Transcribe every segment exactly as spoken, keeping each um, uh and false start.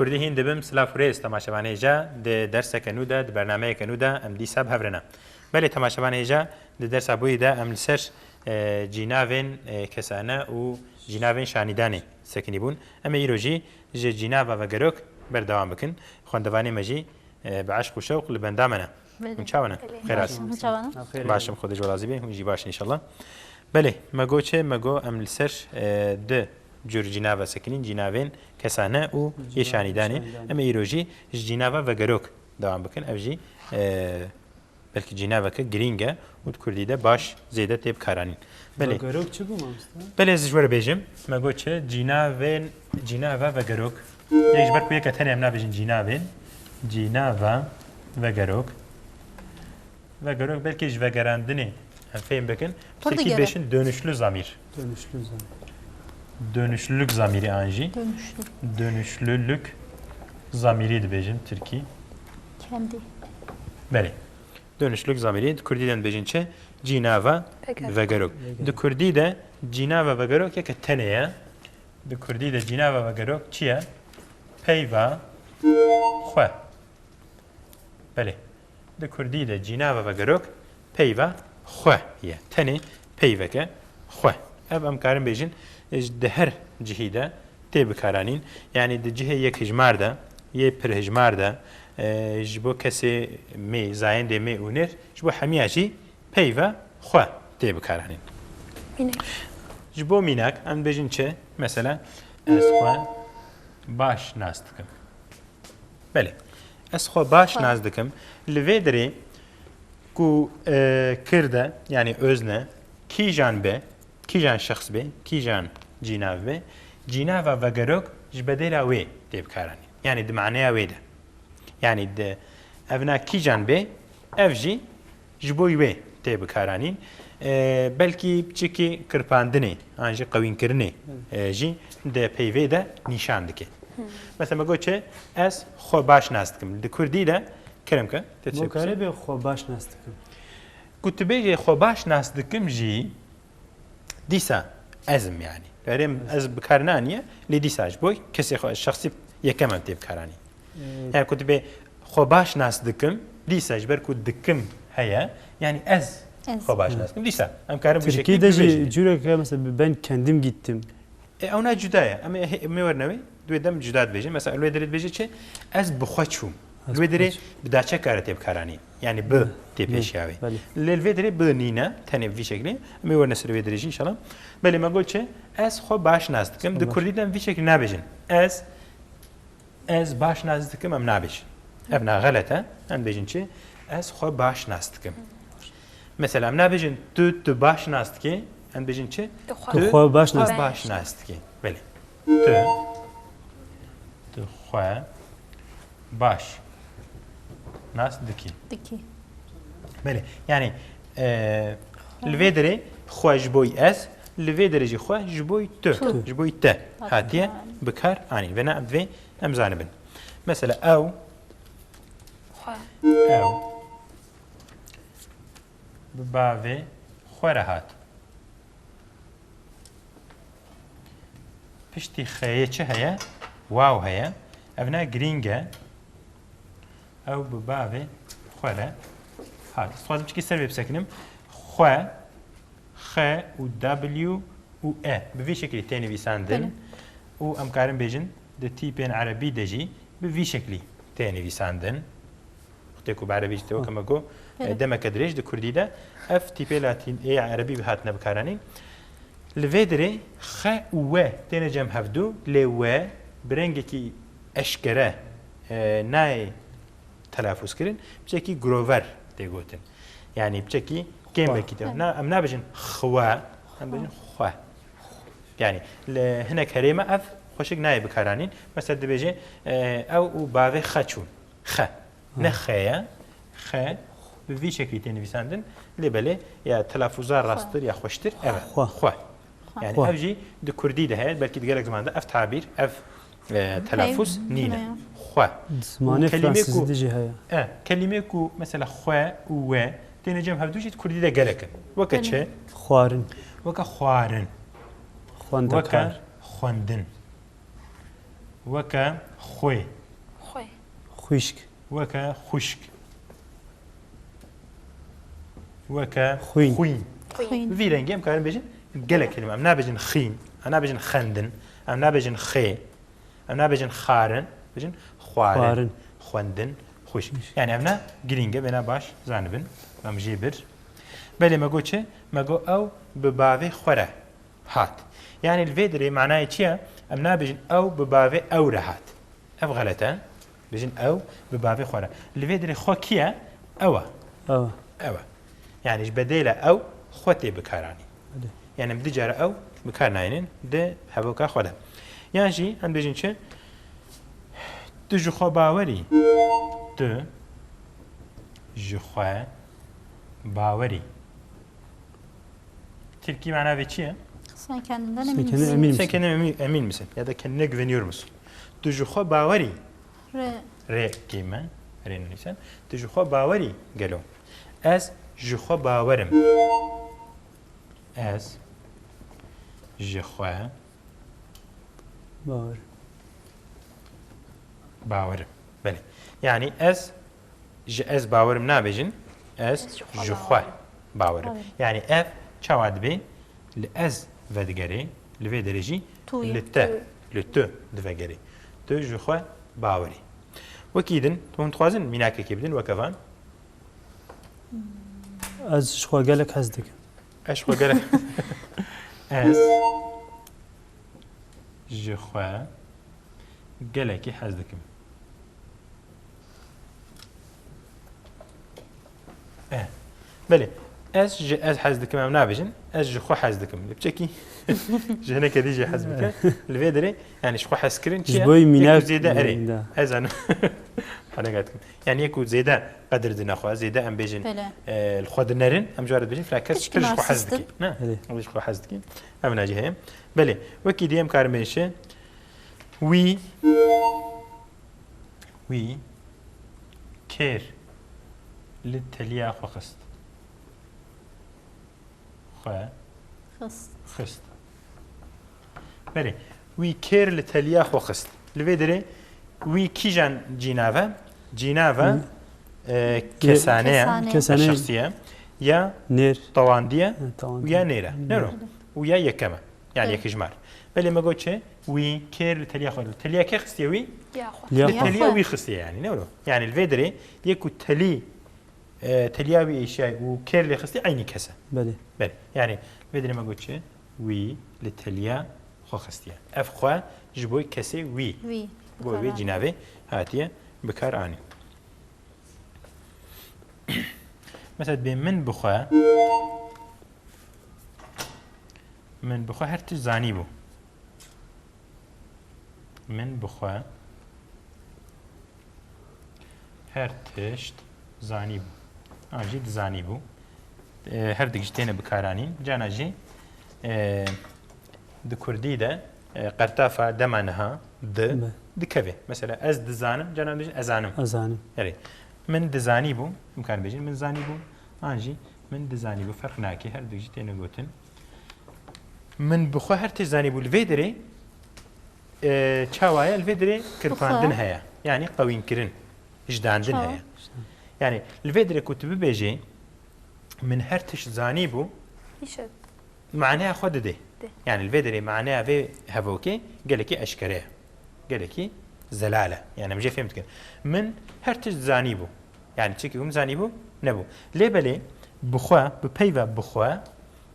Kurdî hîn dibim, silav û rêz temaşevanê hêja, di derseke nû de, di bernameyeke nû de em dîsa bi hev re ne. Belê temaşevanê hêja, di dersa bûyî de em li ser, e, cînavên, e, kesane û cînavên şanîdanê sekinî bûn. Em ê îro jî ji cînava vegerok berdewam bikin. Xwendevanê me jî, e, bi eşq û şewq li benda me ne. Belê. Hûn çawa ne? Belê. Xêr hatin. Baş in, hûn çawa ne? Baş im, Xwedê ji we razî be, hûn jî baş in înşallah. Belê, me got çi? Me got em li ser, e, du cur cînava sekinîn, cînavên kesane û yê şanîdanê. Şanîdanê. Em ê îro jî ji cînava vegerok dewam bikin. Ev jî, e, belkî cînaveke girîng e û di kurdî de baş zêde tê bikaranîn. Belê. Vegerok çi bû mamoste? Belê, ez ji we re bêjim. Me got çi? Cînavên, cînava vegerok. Yek ji ber ku yeke tenê em nabêjin cînavên. Cînava vegerok. Vegerok belkî ji vegerandinê em fêm bikin. Pir digere. Bêjin dönüşlü zamir. Dönüşlü zamir. Dönüşlülük zamiri an jî. Dönüşlü. Dönüşlülük zamiri dibêjin tirkî. Kendi. Belê. Dönüşlülük zamiri di kurdî de dibêjin çi? Cînava vegerok. Vegerok. Vegerok. Di kurdî de cînava vegerok yeke tenê ye. Di kurdî de cînava vegerok çi ye? Peyva xwe. Belê. Di kurdî de cînava vegerok peyva xwe ye. Tenê peyveke xwe. Ev em karin bêjin, e, di her cihî de tê bikaranîn. Yanî di cihê yekhijmar de, yê pirhijmar de, e, ji bo kesê mê, zayendê mê û nêr, ji bo hemiya jî peyva xwe tê bikaranîn. Mînak. Ji bo mînak, em dibêjin çi? Mesela, ez xwe baş nas dikim. Belê. Ez xwe baş nas dikim. Li vê derê ku, e, kir de, yanî özne, kîjan be, kîjan şexs be, kîjan cînav be, cînava vegerok ji bedêla wê tê bikaranîn. Yanî di maneya wê de. Yanî di evna kîjan bê, ev jî ji bo wê tê bikaranîn. E, belkî piçekî kirpandinê an jî qewînkirinê, e, jî di peyvê de nîşan dike. Mesela me got çi? Ez xwe baş nas dikim. Di kurdî de kerem ke, te çi? Bo kare bê xwe baş nas dikim. Ku tu bêjê xwe baş nas dikim jî, dîsa ez im yanî. Erê ez bi kar naniye, lê dîsa ji bo kesê xwe, şexsî yekem em tê bikaranî. Ee, Yani ku tu bê xwe baş nas dikim, dîsa ji ber ku dikim heye, yani ez xwe baş nas dikim. Dîsa em karin bi şekilde jî bibêjin. Cüreke mesela ben kendim gittim. E, ew na cuda ye. Em ê, em ê werne wê, di wê dem cuda dibêjin. Mesela, li wê derê dibêje çi? Ez bi xwe çûm. Li wê derê bi daçe kare tê bikaranî. Yani bi tê pêşiya wê. Belê. Lê li vê derê bi nîne, tenê bi vî şeklî. Em ê werne ser wê derê jî înşallah. Belê me got çi? Ez xwe baş nas dikim. Di kurdî de em vî şeklî nabêjin. Ez Ez baş nas dikim, em nabêjin. Ev na xelet e. Em dibêjin çi? Ez xwe baş nas dikim. Mesela, em nabêjin tu, tu baş nas dikî, em dibêjin çi? Tu xwe baş nas dikî. Belê. Tu, tu xwe baş nas dikî. Dikî. Belê. Yani, e, li vê derê xwe ji bo ez, li vê derê jî xwe ji bo tu, ji bo te hatiye bi kar anîn. Vena em divê em zanibin. Mesela ew, ew bi bavê xwe re hat. Piştî xeyê çi heye? Waw heye. Ev ne girîng e. Ew bi bavê xwe re hat. Ez dixwazim çikî ser vê bisekinim. Xwe, X û W û E bi vî şeklî tê nivîsandin. Belê. Û em karin bêjin di tîpên erebî de jî bi vî şeklî tê nivîsandin. Wextê ku bi erebî jî tê weke me got, Belê. e, demeke dirêj di kurdî de ev tîpê latîn ê erebî bi hatine bikaranîn. Li vê derê X û W têne cem hevdû, lê W bi rengekî eşkere, e, nayê telafûz kirin, piçekî grover tê gotin. Yanî piçekî kêmekî tê. Xwe. Na, em nabêjin xwe, em bêjin xwe. Yanî li hinek herêma ev xweşik nayê bikaranîn. Mesela dibêje, e, ew û bavê xe çûn. Xe. Ne xe ye. Xe bi vî şeklî tê nivîsandin. Lê belê ya telafûza rasttir ya xweştir ev e. Xwe. Xwe. Yani ev jî di kurdî de heye, belkî di gelek ziman de ev tabîr, ev, e, telafûz nîne. Xwe. Di zimanê fransizî de jî heye. E, kelîmê ku mesela xwe û we têne cem hevdû jî di kurdî de gelek in. Weke çi? Xwarin. Weke xwarin. Xwendekar. Weke xwendin. Weke xwê. Xwê. Xwişk. Weke xwişk. Weke Xwîn. xwîn. Xwîn. Bi vî rengî em karin bêjin gelek kelîme. Em nabêjin xîn, em nabêjin xendin, em nabêjin xê, em nabêjin xarin, bêjin xwarin, Xwarin. xwendin, xwişk. Yani ev ne girîng e, bêna baş zanibin. Em jê bir. Belê me got çi? Me got ew bi bavê xwe re hat. Yani li vê dirê manayê çi ye? Em nabêjin ew bi bavê ew re hat. Ev xelet e. Bêjin ew bi bavê xwe re. Li vê dirê xwe kî ye? Ew e. Ew. Ew e. Yani ji bedêla ew xwe tê bikaranîn. Belê. Yani em du cara ew bikar nayînin di hevoka xwe de. Yan jî em bêjin çi? Tu ji xwe bawer î. Tu ji xwe bawer î. Tirkî mana vê çi ye? Sen kendinden Sen emin kendine misin? emin misin? Sen kendine emin, emin misin? Ya da kendine güveniyor musun? Tu ji xwe bawer î. Re. Rê kême, rê nivîsen. Tu ji xwe bawer î gelo? Ez ji xwe bawer im. Ez ji xwe Bawer. bawer im. Belê. Yani ez ji ez bawer im nabêjin. Ez Ez ji xwe ji bawer xwe im. bawer im. Bawer im. Yani ev çawa dibê? Li ez vedigerê, li vê derê jî Tu yî. li te, li tu divegerê. Tu ji xwe bawer î. Wekî din, tu hûn dixwazin mînakekê bidin weke van? Ez ji xwe gelek hez dikim. Ez ji xwe gelek. Ez ji xwe gelekî hez dikim. Eh. Belê. Ez ji ez hez dikim em nabêjin. Ez ji xwe hez dikim. Li piçekî ji hineke dî jî hez bike. Li vê derê yani ji xwe hezkirin çi Ji ye? bo yî Yek mînak ku zêde erê. Da. Ez an. Hane gat kim. Yani yek ku zêde qedir dine xwe, zêde em bêjin Belê. e, li xwe dinerin, em cara dibêjin filan kes Tişkî pir ji xwe hez narsîstin. dike. Ne? Belê. Em ji xwe hez dike. Ev nacî heye. Belê. Wekî dî em karin bêjin çi? Wî Wî kêr li teliya xwe xist. Xwe Xist. xist. Belê, wî kêr li teliya xwe xist. Li vê derê wî kîjan cînav e? Cînav e, Hı. e, kesane ye, Kesane. Kesane. şexsî ye, ya Nêr. tewandî ye, Ha, tewandî. ya nêr e. Ne ro? Û ya yekem e. Yani Evet. yekijmar. Belê me got çi? Wî kêr li teliya xwe. Teliya kê xistiye wî? Ya xwe. Ya Li xwe. teliya wî xistiye yani. Ne ro? Yani li vê derê yek ku telî, e, teliya wî êşiyay û kêr lê xistiye eynî kes e. Belê. Belê. Yani li vê derê me got çi? Wî li teliya xwe xistiye. Ev xwe ji bo kesê wî. Wî. Bo vê cînavê hatiye bikar anî. Mesela dibê min bi xwe, min bi xwe her tişt zanîbû. Min bi xwe her tişt zanîbû. An jî dizanîbû. E, her du jî têne bikaranîn. Cana jî, e, di kurdî de, e, qertafa dema niha di Me. dikeve. Mesela ez dizanim, cana dibêjin ezanim. Ezanim. Erê. Min dizanîbû, em karin bêjin min zanîbû. An jî min dizanîbû. Ferq nake, her du jî têne gotin. Min bi xwe her tişt zanîbû. Li vê derê, e, çawa ye? Li vê derê kirpandin Bi xwe. Heye. Yani qewînkirin, hijdandin Çawa? Heye. Yani li vê derê ku tu bibêjê, min her tişt zanîbû, Îşe. maneya xwe dide. De. Yani li vê derê maneya vê hevokê gelekî eşkere ye. Gelekî zelal e. Yani em jê fêm dikin. Min her tişt zanîbû. Yani çikî hûn zanîbû nebû. Lê belê bi xwe, bi peyva bi xwe,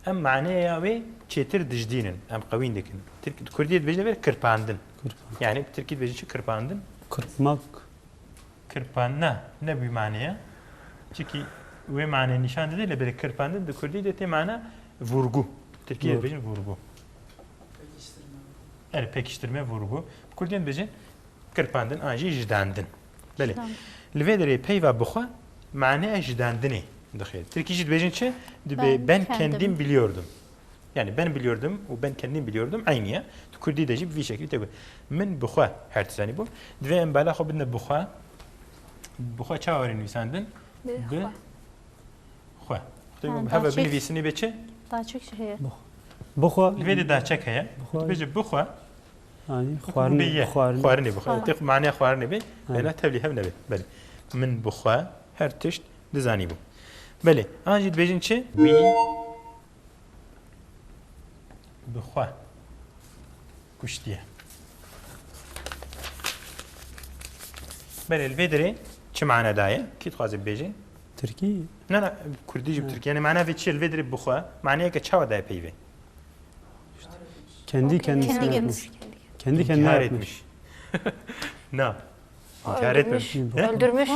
em maneya wê çêtir dijdînin. Em qewîn dikin. Tirk-, di kurdî dibêjin vê kirpandin. Kirpan. Yani bi tirkî dibêjin çi kirpandin? Kırpmak. Kirpan ne, ne bi manê ye. Çikî wê manê nîşan dide, lê belê kirpandin di kurdî de tê mana vurgu. Tirkî de Vurgu. dibêjin vurgu. Erê, pekiştirme, vurgu. Bi kurdî dibêjin kirpandin, an jî jidandin. Belê. Jidandin. Li vê derê peyva bi xwe maneya jidandinê dixe. Tirkî jî dibêjin çi? Dibê Ben ben kendim. Kendim biliyordum. Yani ben biliyordum û ben kendim biliyordum eynî ye. Tu kurdî de jî bi vî şekilî tê got. Min bi xwe her tişt zanîbû. Divê em bala xwe bidine bi xwe. Bi xwe çawa were nivîsandin? Bi Bi xwe. Xwe. Ha, Heve daçek. Binivîsinî bê çi? Daçek jî heye. Bi xwe. Li vê de daçek heye. Bi xwe. Dibêje bi xwe. Yanî Xwarinê, xwarinê. Xwarinê bi xwe. Tê maneya xwarinê be. Bela tevlî hev nebe. Belê. Min bi xwe her tişt dizanî bû. Belê. An jî dibêjin çi? Wî bi xwe kuştiye. Belê, li vê derê çi mane daye? Kî dixwaze bibêje? Tirkî? Na, na, kurdî jî bi tirkî. Yani mana vê çi ye? Li vê derê bi xwe. Maneyeke çawa daye peyvê? Kendi kendisine. Kendi kendisi. Kendi kendine İntihar yapmış. Etmiş. Na. İntihar etmiş. Öldürmüş. He? Öldürmüş.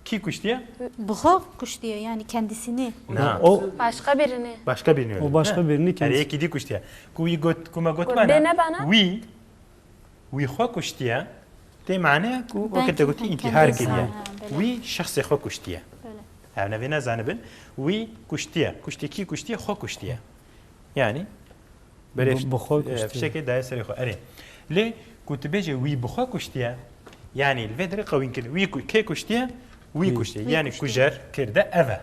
Kî kuştiye? Buxo kuştiye yani kendisini. Na. O başka birini. Başka birini öldürmüş. O başka birini kendisi. Her yekî dî kuştiye. Ku wî got, ku me got bana. Wî, wî xwe kuştiye. Tê mane ku wekî te gotî intihar kiriye. Wî şexsê xwe kuştiye. Ev nevê nezanibin. Wî kuştiye. Kuştiye kî kuştiye? Xwe kuştiye. Yani Berê bi xwe kuştiye. Fişekê daye serê xwe. Erê. Lê ku tu bêje wî bi xwe kuştiye, yanî li vê derê qewîn kirin. Wî ku, kê kuştiye? Wî kuştiye. Yanî kujer kirde ev e.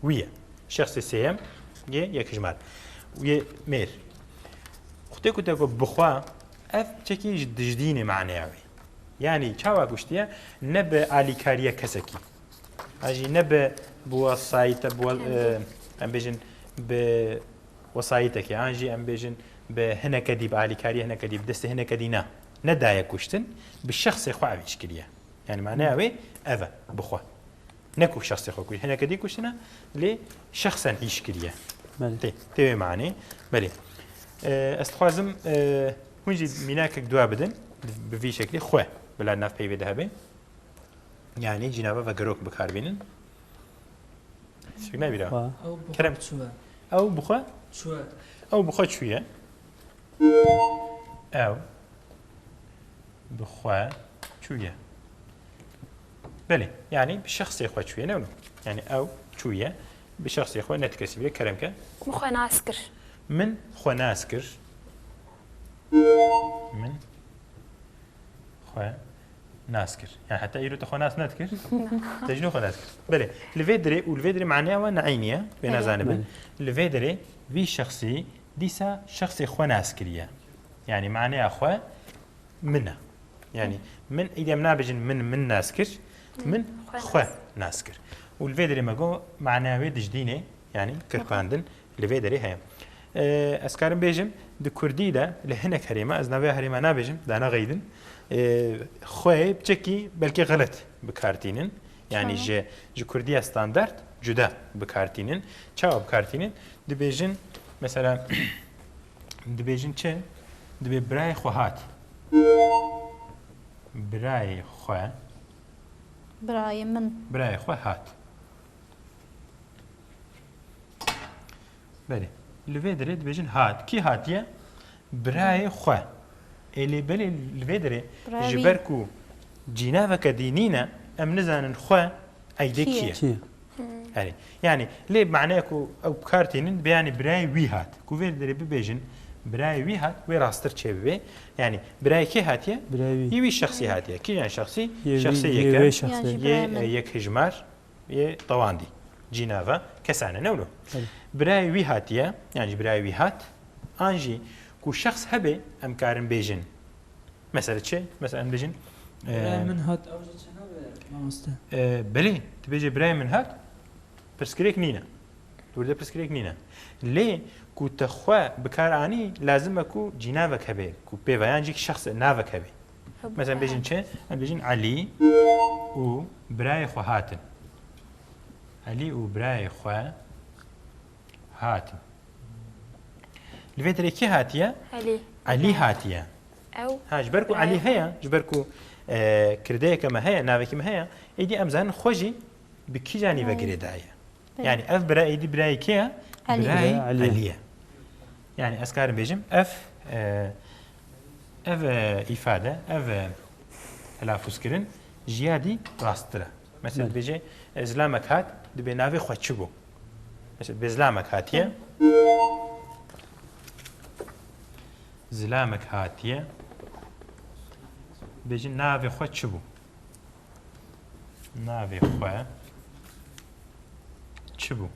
Wî ye. Şexsê sêyem yê yekhijmar. Yê mêr. Xwedê ku te got bi xwe, ev çekî ji dijdînê maneya wê. Yanî çawa kuştiye? Ne bi alîkariya kesekî. An jî ne bi, bi wesayîte, bi we-, e, em bêjin bi wesayîtekê, an jî em bêjin bi hineke dî, bi alîkariyê hineke dî, bi destê hineke dî ne. Nedaye kuştin, bi şexsê xwe ev îş kiriye. Yani maneya wê ev e, bi xwe. Ne ku şexsê xwe kuşt. Hineke dî kuştine, lê şexsen îş kiriye. Belê. Tê, tê wê manê. Belê. E, ez dixwazim, e, hûn jî mînakek dua bidin, bi vî şeklî xwe, bila nav peyvê de hebe. Yani cînava vegerok bi kar bînin. Sik nebîra. Xwe. Ew bi xwe Kerem. Çûye. Ew bi xwe? Çûye. Ew bi xwe çûye. Ew bi xwe çûye. Belê, yani bi şexsê xwe çûye, ne wilo? Yani ew çûye, bi şexsê xwe ne ti kesî bîre, kerem ke. Min xwe nas kir. Min xwe nas kir. Min xwe nas kir. Yani heta îro te xwe nas nedikir? Te jî xwe nas kir. Belê. Li vê dirê û li vê dirê maneya wan ne eynî ye. Wê Belê. Nezanibin. Belê. Li vê dirê vî şexsî dîsa şexsê xwe nas kiriye. Yani maneya xwe min e. Yani min, îdî em nabêjin min, min nas kir. Min Xwe xwe nas. Nas kir. Û li vê dirê me got maneya wê dijdînê, yani kirpandin. Li vê derê heye. Ee, ez karim bêjim, di kurdî de li hinek herêma, ez navê herêma nabêjim, dana xeydin, ee, xweyê piçekî belkî xelet bi kar tînin. Yani Tamam. ji, ji kurdiya standart cuda bi kar tînin. Çawa bi kar tînin? Dibêjin, mesela, dibêjin çi? Dibê birayê xwe hat. Birayê xwe. Birayê min. Birayê xwe hat. Belê. Li vê derê dibêjin hat. Kî hatiye? Birayê xwe. Ê lê belê li vê derê Birayê ji wî. Ber ku cînaveke dî nîne, em nizanin xwe eydê Kî ye? Kî ye? Kî ye? Erê. Yani lê maneya ku ew bi kar tînin, dibê yani birayê wî hat. Ku vê derê bibêjin, birayê wî hat, wê rasttir çê bibe. Yani birayê kê hatiye? Birayê wî. Yê wî şexsî hatiye. Kîjan şexsî? Yê wî, Şexsê yê yekem. Wê şexsê. Yan jî Yê, birayê e, min. Yek hijmar. Yê tewandî. Cînava kesane ne wilo. Belê. Birayê wî hatiye, yan jî birayê wî hat. An jî ku şexs hebe em karin bêjin. Mesela çi? Mesela em bêjin, Birayê e, min hat, ew jî çi nabe mamoste? E, belê, tu bêjê birayê min hat, pirsgirêk nîne. Dûrde pirsgirêk nîne. Lê ku te xwe bi kar anî, lazim e ku cînavek hebe, ku pêvayan jî şexs navek hebe. Mesela em bêjin çi? Em bêjin Elî û birayê xwe hatin. Elî û birayê xwe hatin. Li vê derê kê hatiye? Elî. Elî hatiye. Ew. Ha, ji ber ku Elî heye, ji ber ku, e, kirdeyeke me heye, navekî me heye, êdî em zanin xwe jî bi kîjanî ve girêdaye. Belê. Yani ev bira êdî birayê kê ye? Elî. Birayê Elî. Elî ye. Yani ez karim bêjim, ev, e, ev, e, îfade, ev, e, telafuzkirin ji ya dî rasttir e. Mesela Belê. Dibêje, e, zilamek hat, dibê navê xwe çi bû? Mesela dibê zilamek hatiye. Zilamek hatiye. Dibêjin navê xwe çi bû? Navê xwe çi bû?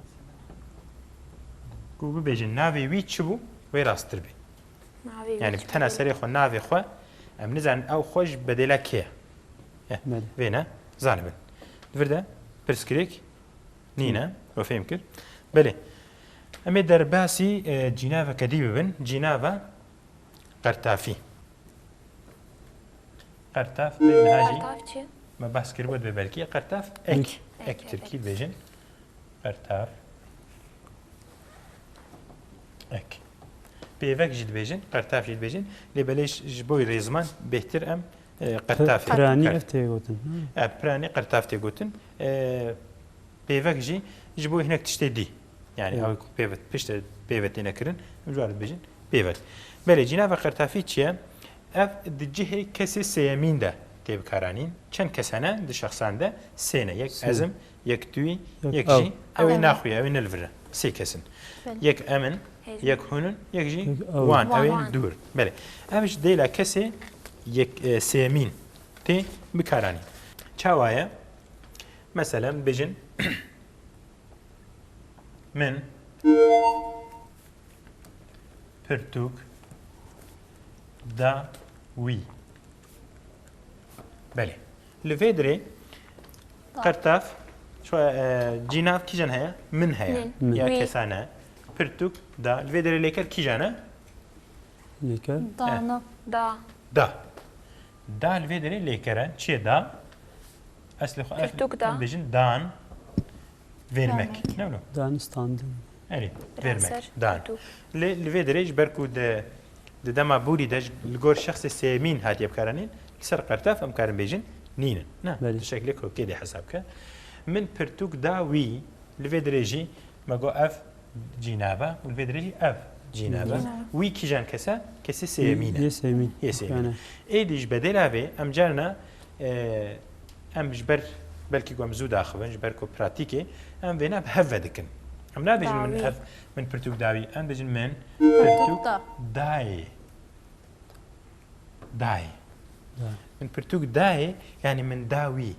Ku bibêjin navê wî çi bû, wê rasttir bê. Navê wî Yani ji tena xwe. Serê xwe, navê xwe, em nizanin ew xwe ji bedêla kê ye. Eh, Belê. Vê ne, zanibin. Di vir de pirsgirêk nîne, we fêm kir. Belê. Em ê derbasî, e, cînaveke dî bibin. Cînava qertafî. Qertaf, bê niha jî Qertaf çi? Me behs kiribû dibê belkî. Qertaf, ek. Ek. Ek, Ek, tirkî evet. Dibêjin. Qertaf. Ek. Pêvek jî dibêjin, qertaf jî dibêjin. Lê belê ji, ji bo rêziman bêhtir em, e, qertafê. Piranî Qert-, ev tê gotin, ha? E, piranî qertaf tê gotin. E, pêvek jî ji bo hinek tiştê dî. Yani Hı. ew ku pêve-, piştre pêve têne kirin, em ji wan re dibêjin pêvek. Belê, cînava qertafî çi ye? Ev di cihê kesê sêyemîn de tê bikaranîn. Çend kes hene di şexsan de? Sê ne. Yek Sê. ez im, yek tu yî, Yek yek ew. jî ew ê Ew. naxuye, ew ê ne li vir e. Sê kes in. Belê. Yek em in, Hêz. yek hûn in, yek jî Yek ew. wan, Wan. ew ê Wan. dûr. Belê. Ev ji dêla kesê yek, e, sêyemîn tê bikaranîn. Çawa ye? Meselen, bêjin, min pirtûk da wî. Belê. Li vê dirê Da. qertaf, şu, e, cînav kîjan heye? Min heye. Min. Min. Ya Wî. kesane. Pirtûk da. Li vê dirê lêker kîjan e? Lêker. Dana. Da. Da. Da li vê derê lêker e. Çi ye da? Eslê xwe, Pirtûk da. em dibêjin dan. Vermek. Vermek. Ne wilo? Dan standin. Erê, Bira vermek. ser Dan. pirtûk. Lê li vê derê ji ber ku di, di dema borî de ji, li gor şexsê sêyemîn hatiye bikaranîn, li ser qertaf em karin bêjin nînin. Ne, Belê. tu şeklê kokê dê hesab ke. Min pirtûk da wî, li vê derê jî me got ev cînab e û li vê derê jî ev cînab e. Cînab. Wî kîjan kes e? Kesê sêyemîn e. Yê sêyemîn. Yê sêyemîn. Yani. Êdî ji bedêla vê em carna, e, em ji ber belkî ku em zû daxivin, ji ber ku pratîkê em vêna bi hev ve dikin. Em nabêjin min Dawî. ev, min pirtûk dawî. Em dibêjin min Pirtûk pirtûk da. dayê. Dayê. Da. Min pirtûk dayê, yani min da wî.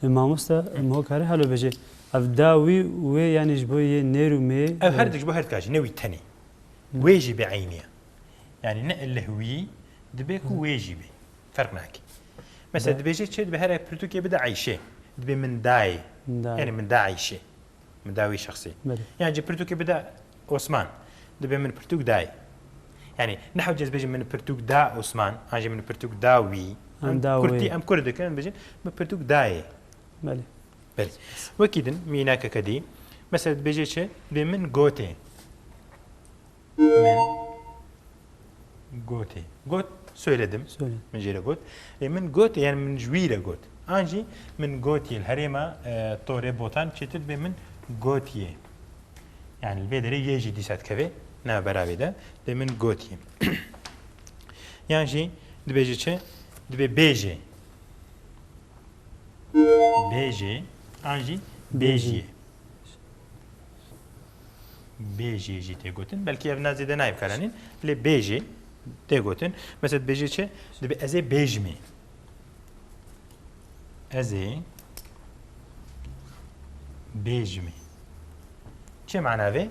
E, mamoste, em ho kare halo bêje. Ev da wî, wê yani ji bo yê nêr û mê, Ev e, her dik ji bo her dika jî, ne wî tenê. Hı. Wê jî bi eynî ye. Yani ne eleh wî, dibe ku Hı. wê jî be. Ferq nake. Mesela Be- dibêje çi? Dibe here pirtûkê bide Eyşê. Dibe min dayê. Min dayê. Yani min da Eyşê. Min da wî şexsî. Belê. Yan jî pirtûkê bide Osman. Dibê min pirtûk dayê. Yani ne hewce ez bêjim min pirtûk da Osman, an jî min pirtûk da wî. An Em da kurtî, wê. em kurt dikin, em bêjin min pirtûk dayê. Belê. Belê. Wekî din, mînakeke dî. Mesela dibêje çi? Dibê min gotê. Min gotê. Got, söyledim. Söyledim. Min jê re got. Ê, min gotê, yani min ji wî re got. An jî min gotiye, li herêma, e, Torê Botan çêtir dibê min gotiye. Yani li vê derê yê jî dîsa dikeve, ne beravê de. Dibê min gotiye. Yan jî dibêje çi? Dibê bêjê. Bêjê, an jî Bêjî. bêjiyê. Bêjiyê jî tê gotin. Belkî ev na zêde nayê bikaranîn. Lê bêjê tê gotin. Mesela dibêjê çi? Dibê ez ê bêjimê. Ez ê bêjimê. Çi mana vê?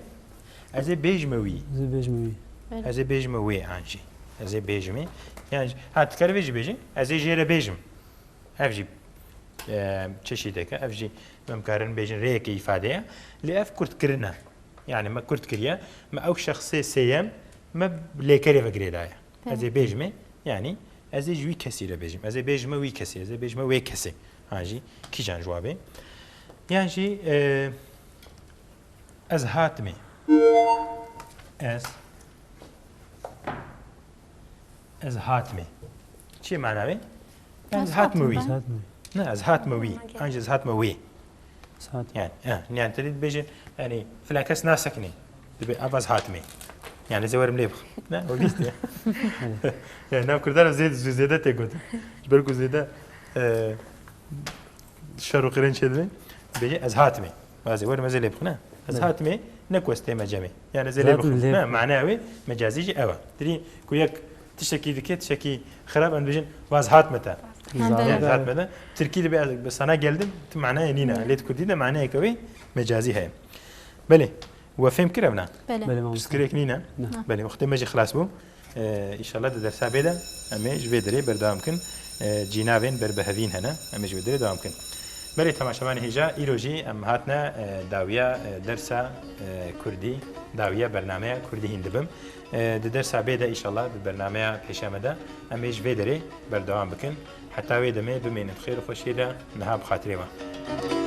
Ez ê bêjime wî. Ez ê bêjime wî. Evet. Ez ê bêjime wê an jî. Ez ê bêjimê. Yan jî, ha, dikare vê jî bêjî. Ez ê jê re bêjim. Ev jî, e, çeşîdek e, ev jî em karin bêjin rêyeke îfade ye. Lê ev kurtkirin e. Yani me kurt kiriye, me ew şexsê sêyem me lêkerê ve girêdaye. Tamam. Ez ê bêjime, yani ez ê ji wî kesî re bêjim. Ez ê bêjime wî kesî, ez ê bêjime wê kesê. Ha jî kîjan ji wa bê. Yan jî, e, ez hatime. Ez Ez hatime. Çi mana wê? Yani Ez ez hatime hatime. wî. Ez hatime. Ne, ez hatime wî. Okey. An jî ez hatime wê. Ez hatime. Yani, e, yani te dibêje, yani filan kes nasekine. Dibê ev ez hatime. Yani ez ê werim lê bixim. Ne, o bîst ya. Yani nav kurdan zêde, zêde tê gotin. Ji ber ku zêde, e, şer û qirên çêdibin. Dibêje ez hatime. Ez ê werim ez ê lê bixim. Ne. Ez Belê. hatime, ne ku ez tême cemê. Yani ez ê lê Zaten bixim. lê Ne, bixim. Mana wê mecazî jî ew e. Dirî ku yek tiştekî dike, tiştekî xirab, em dibêjin, "Wa ez hatime te." Ha, Yani belê. ez hatime te. Tirkî de be, "Sana geldim", tu manayê nîne. Lê di kurdî de manayeke wê mecazî heye. Belê. We fêm kir ev ne? Belê. Belê, mamosta. Pirsgirêk nîne? Ne. Belê, wextê me jî xilas bû. E, Înşallah di dersa bê de em ê ji vê derê berdewam bikin. E, cînavên berbihevîn hene. Em ê ji vê derê dewam bikin. Belê temaşevanê hêja, îro jî em hatine, e, dawiya, e, dersa, e, Kurdî, dawiya bernameya Kurdî hîn dibim. E, di dersa bê de înşallah di bernameya pêşiya me de em ê ji vê derê berdewam bikin. Heta wê demê bimînin xêr û xweşiyê de, niha bi xatirê we.